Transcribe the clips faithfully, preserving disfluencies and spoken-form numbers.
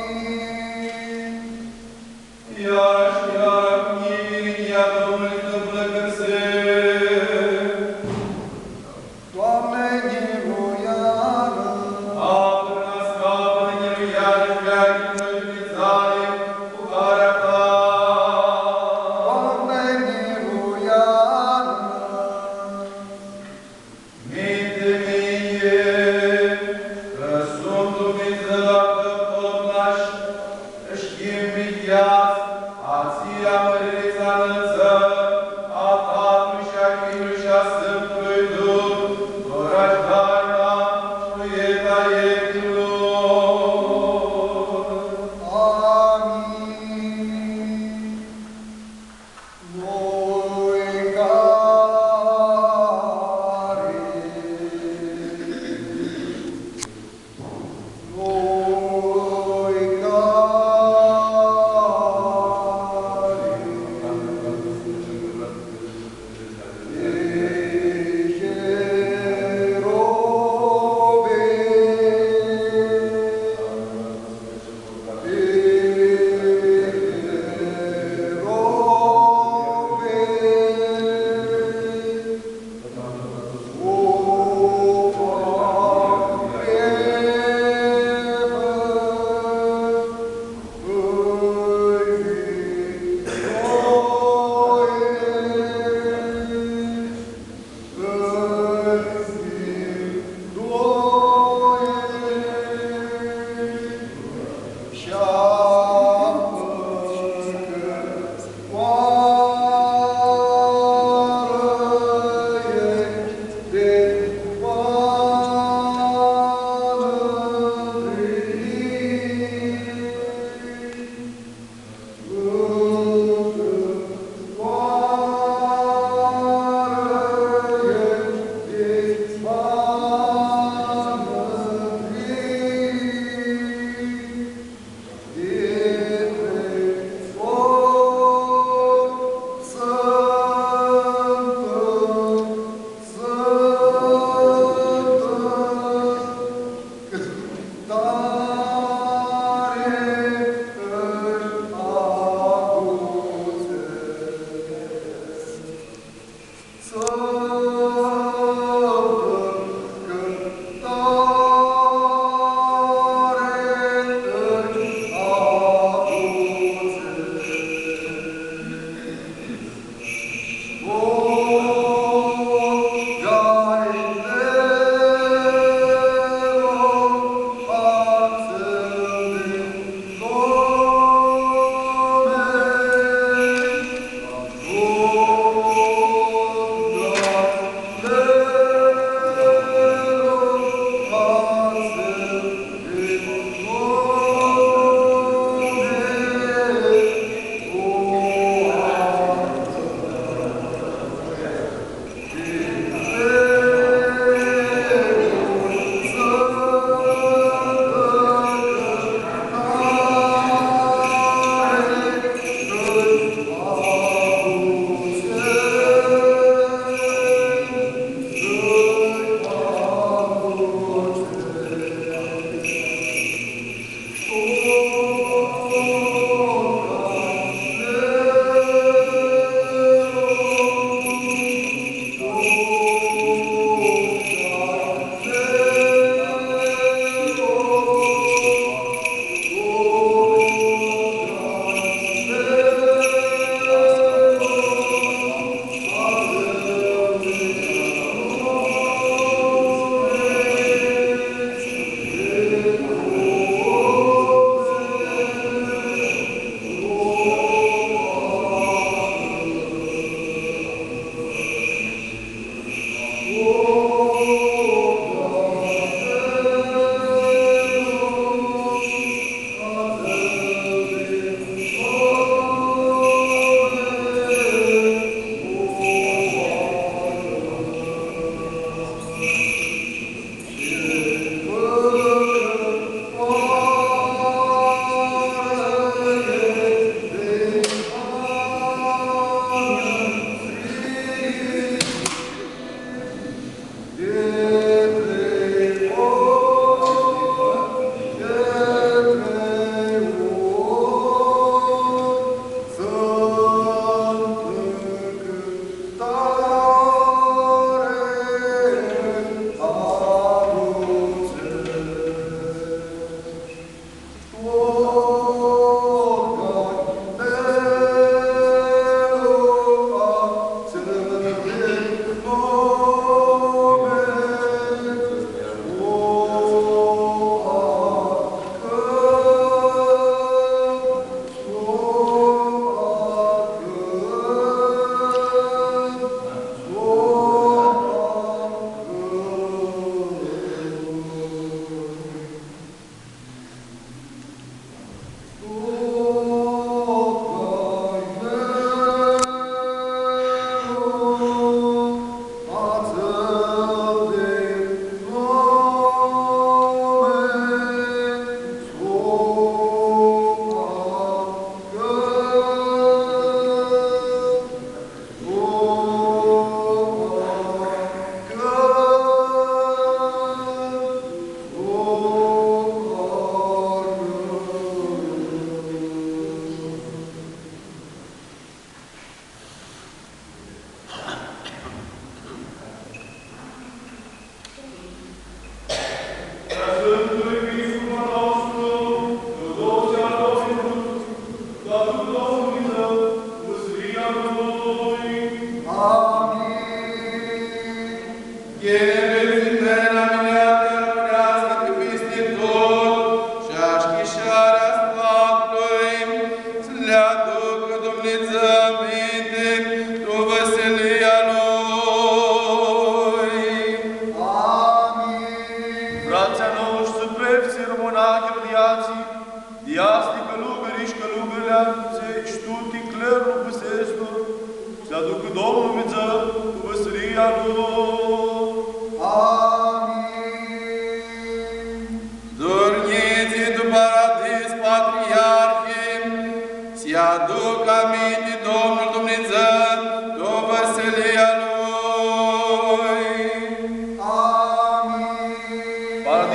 Amin. Iar shi iar, cu njia, mirinjia Domnului s-ti blãcãrsescu. Doamne, njiruia-nã! Apãrã-nã, scapã-nã, njiruia-nã, shi veaclji noi Dumnidzale, cu harea ta. Doamne, njiruia-nã! Minti, minti, cã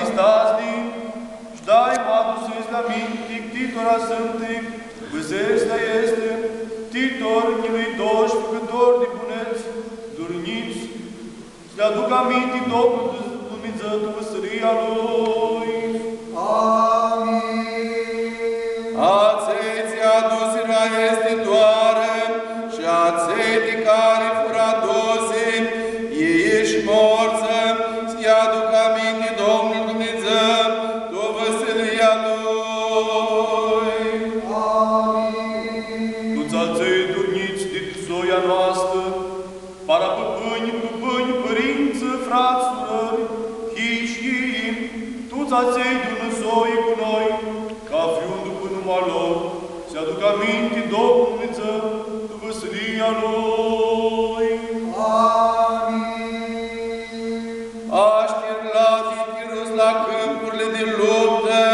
Haristazni, sh-daima adusesli aminti, cãti tora sãnti, vãzesli aesti, cãti tora nji li dosh fãcãtori di bunets, durnjits, s-lji aducã aminti Domnul Dumnidzã tu vãsilia lui. Amin. Atselj tsi adusirã aesti toarã shi atselj di cari furã adusi, elj shi mortsã, s-lji aducã aminti Domnul Dumnidzã tu vãsilia lui. Amin. Tuts atselj durnjits di tu soia noastrã, para pãpãnj, pãpãnj, pãrintsã, frats, surãri, hilj shi yinj, tuts atselj di unã soi cu noi, cafiun dupã numa lor, s-lji aducã aminti Domnul Dumnidzã tu vãsilia lui. Amin. Ashtirlati chirus la cãmpurli di luptã,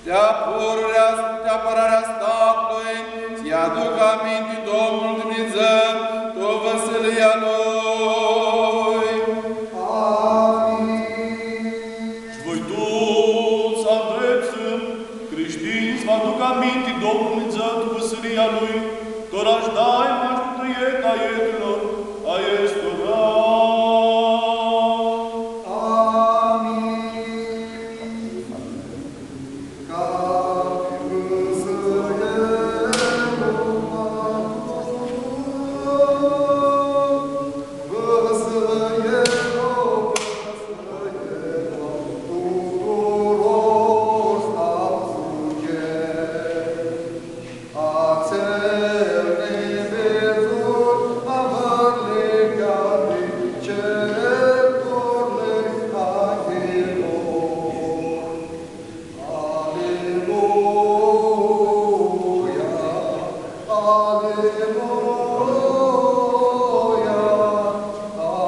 ti apãrarea, ti apãrarea statului, s-lji aducã aminti Domnul Dumnidzã tu vãsilia lui. Amin. Shi voi tuts andreptsã crishtinj s-vã aducã aminti Domnul Dumnidzã tu vãsilia lui, tora sh-daima sh-tutã eta a etilor aestora. Amin. Aleluia, aleluia,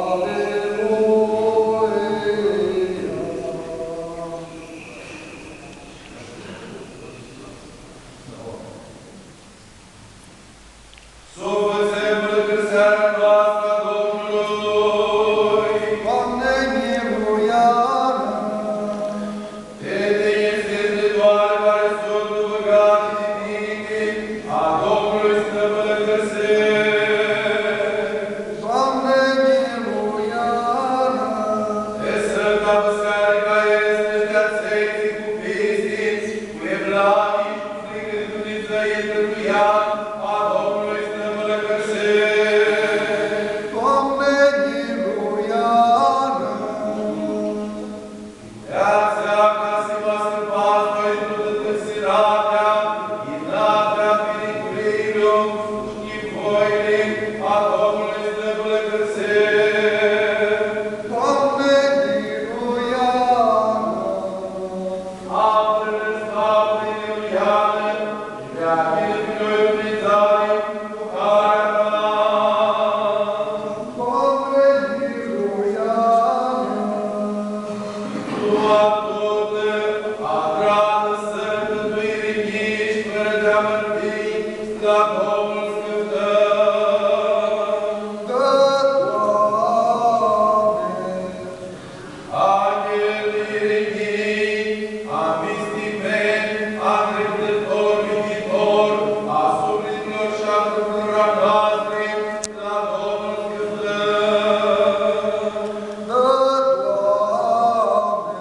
aleluia. S-u fãtsem pãlãcãrsearea noastrã a Domnului. Doamne, njiruia-nã! Ti tini, sfintili toari cari suntu bãgati di tini, a Domnului s-nã pãlãcãrsim. Doamne, njiruia-nã! Ti Sãmta Bisearicã aestã, ti atselj tsi cu pisti, cu evlavii shi cu fricã di Dumnidzã intrã tu ea, a Domnului s-nã pãlãcãrsim. Doamne, njiruia-nã! Ti atsea ca s-him ascãpats di tutã tãrsiratea, inatrea, piriculilu, shi nivoili, a Domnului s-nã pãlãcãrsim. Doamne, njiruia-nã! Apãrã-nã, Doamne, njiruia-nã, shi veaclji di noi Dumnidzale, cu harea ta. Doamne, njiruia-nã! Tu tutã, adratã, sãmtã, tu irinjii shi fãrã di amãrtii, la Domnul s-cãftãm. Dã, Doamne! Anghel di irinjii, amisticmen, andriptãtor, biditor a suflitlor shi a truplurilor a noastri, la Domnul s-cãftãm. Dã, Doamne!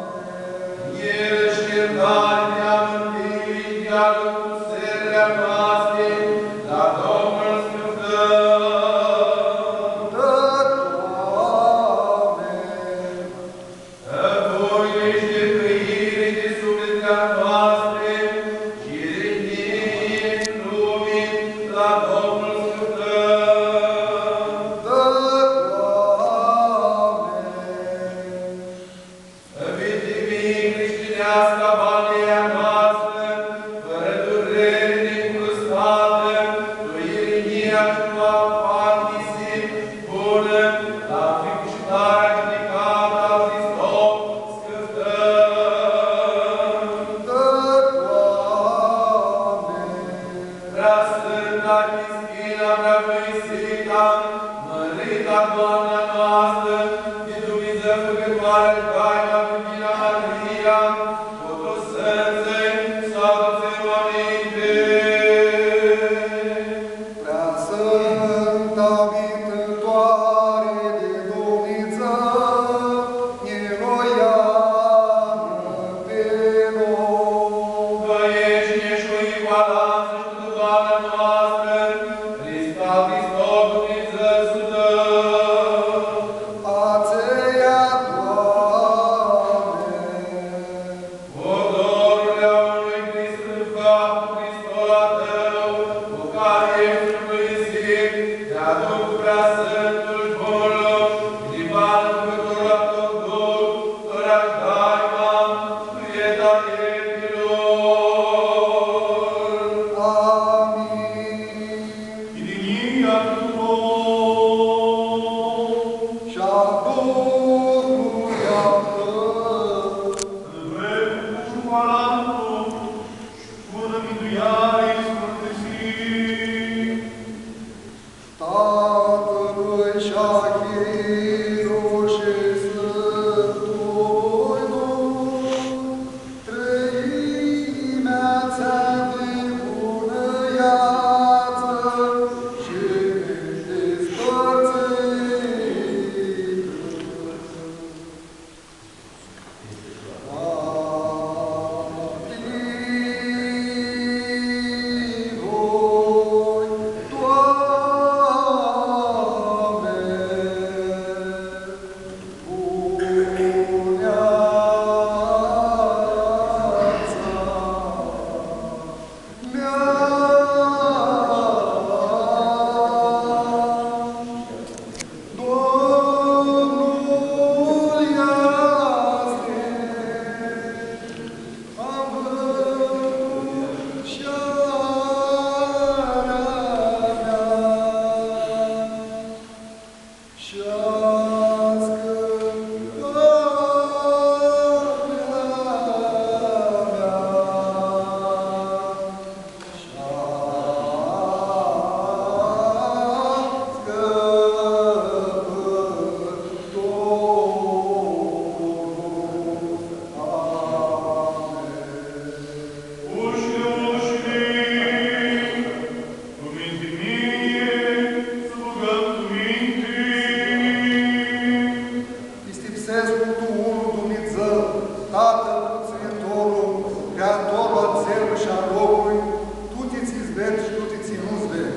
Mãntuitorlu, Creatorlu a tserlui shi a loclui, tuti tsi s-ved shi tuti tsi nu s-ved.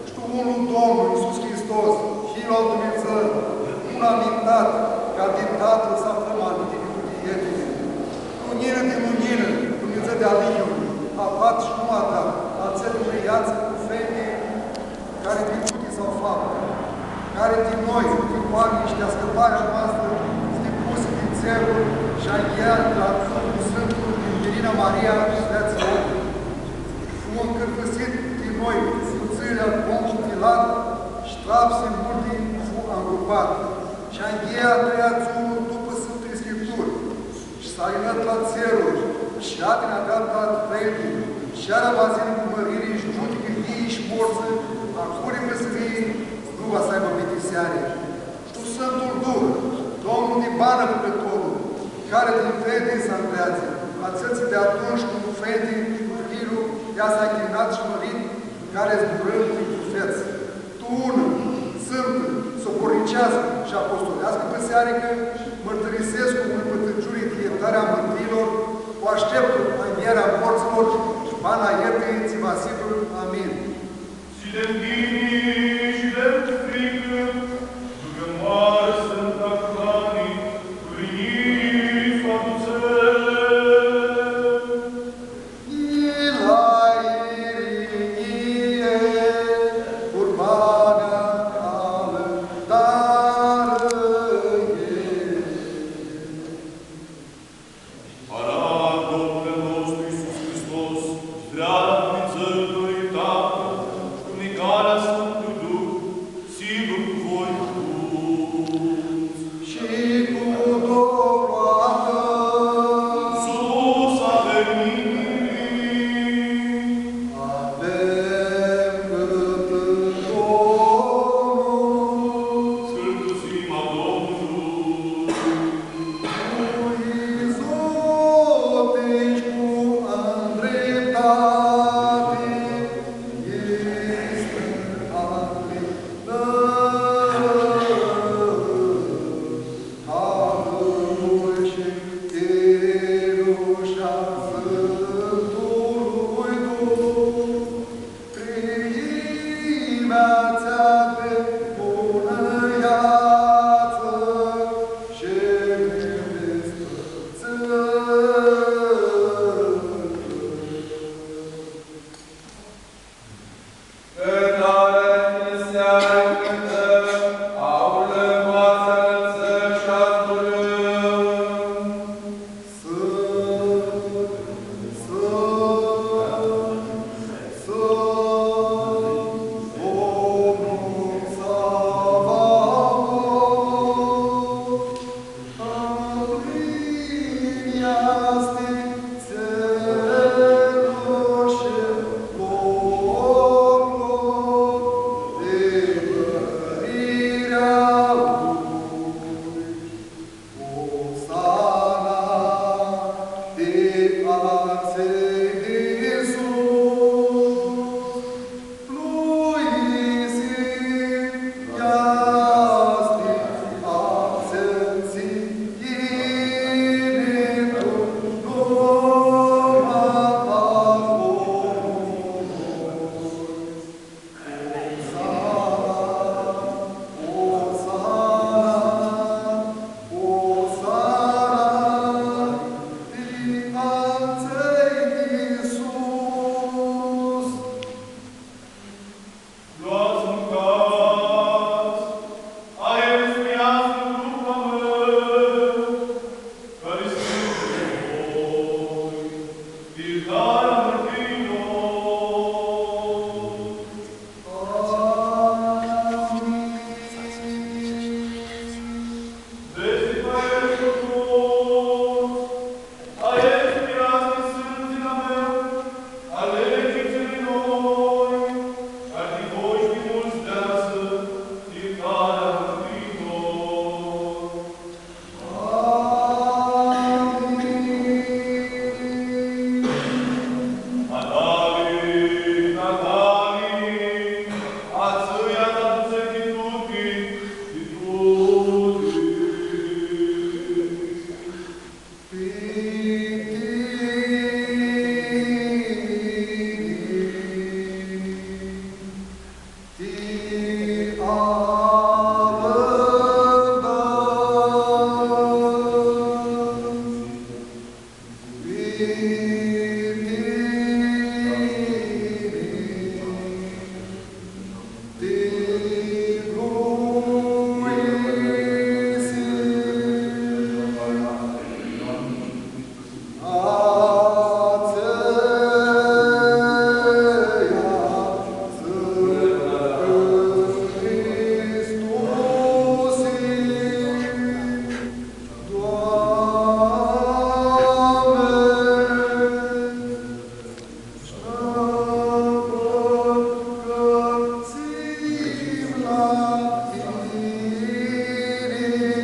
Shi tu unlu Domnul Iisus Hristos, Hiljul al Dumnidzã, unlu amintat, cari di Tatãl s-aflã ma ninti di tuti etili. Lunjinã di lunjinã, Dumnidzã di alihiuri, a faptu shi nu a dat, atsel unã iatsi cu fendi, cari di tuti s-au faptu, cari di noi, di oaminj shi di ascãparea noastrã, s-dipusi di tserlu shi anghea la Duhlu Sãmtu di Virina Maria shi di atselj ochi. Fu ncãrfãsit di noi, cu tsãlea Pontiu Pilat, shi trapsi multi, fu angrupat. Shi anghea a treia dzuã dupã Sãmtili Scripturi. Shi s-alinat la tserlu, shi shadi la dreapta a Tatãlui, shi iara va s-yinã cu mãriri shi giudicã yiilji shi mortsãlji, acluri vãsilii nu va s-aibã bitiseari. Shi tu Sãmtul Duh, Domnul di banã pãrgãtorlu, cari di fendi s-andreadzi, atsel tsi di atumtsea cu fendi shi cu Hiljlu easti ncljinat shi mãrit, cari zburã cu profets. Tu unã, sãmtã, soborniceascã shi apostoleascã bãsearicã, mãrturisescu unã pãtãciuni di ljirtarea a mãrtiilor, u ashteptu anvierea a mortsãlor shi bana a ljirtirii tsi va s-hibã. Amin. Shi di ghini shi di fricã, tu cãmarã sãmtã cu Dani, cu linii s-u adutsem. Ara Domnul a nostru Iisus Hristos, vrea Dumnidzãlu Tatãl, cu nicarea Sãmtului Duh, s-hibã cu voi tuts. Shi cu dorlu a tãu. Sus avem inimili. Avem cãtã Domnul. S-cãltusim a Domnului. Cu izoti shi cu ndriptati easti ncljinãt. Tatãlui shi Hiljlui shi a Sãmtului Duh, trinjimea atsea di bunã iatsi shi nã despãrtsã.